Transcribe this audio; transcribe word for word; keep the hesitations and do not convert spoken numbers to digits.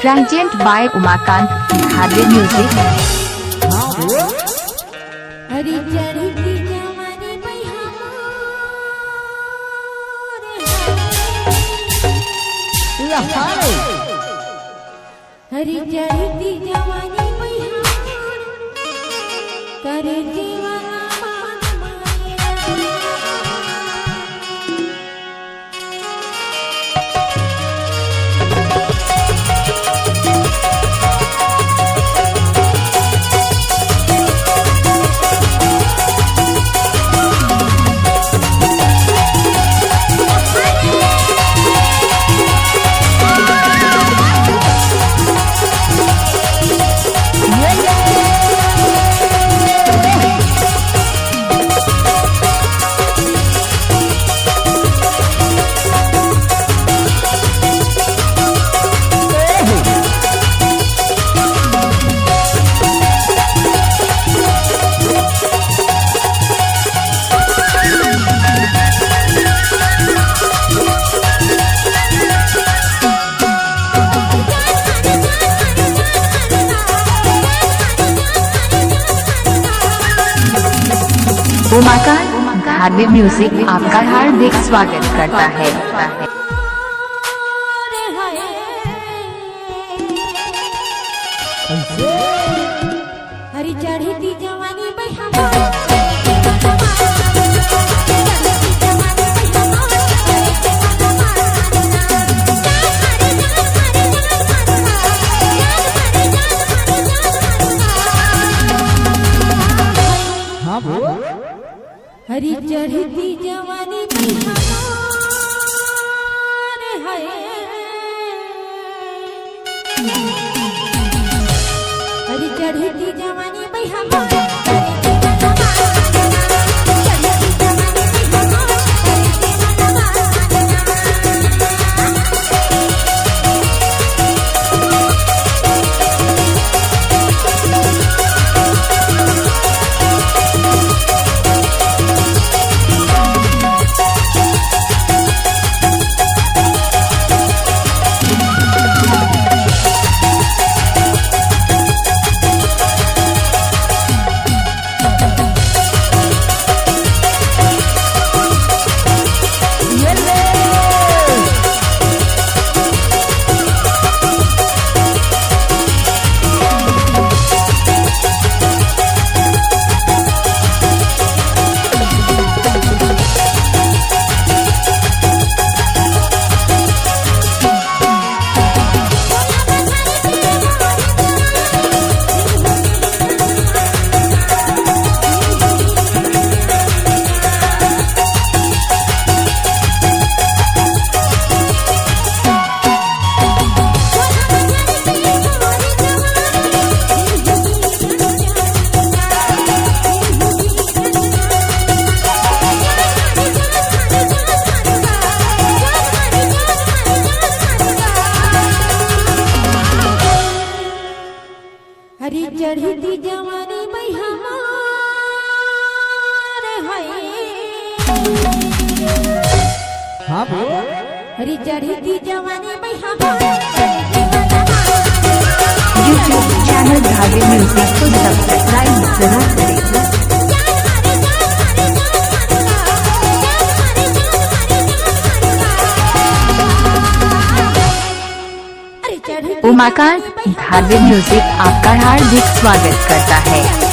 Content by Umakant, Harvey Music. अरे चढ़ी की जवानी में हम हरी चढ़ती जवानी मैया करे जीवन मान माया। उमाकांत धार्मिक म्यूजिक आपका हार्दिक स्वागत करता है। हरी चढ़ी दी जवानी पे हमार। हाँ बोल। हरी चढ़ती जवानी पे हमार है। हरी चढ़ती जवानी पे हमार। हरी चढ़ती जवानी में हमार है। हाँ बोल। हरी चढ़ती जवानी में हमार। YouTube चैनल धागे म्यूजिक को सब्सक्राइब जरूर करें। उमाकांत धार्मिक म्यूजिक आपका हार्दिक स्वागत करता है।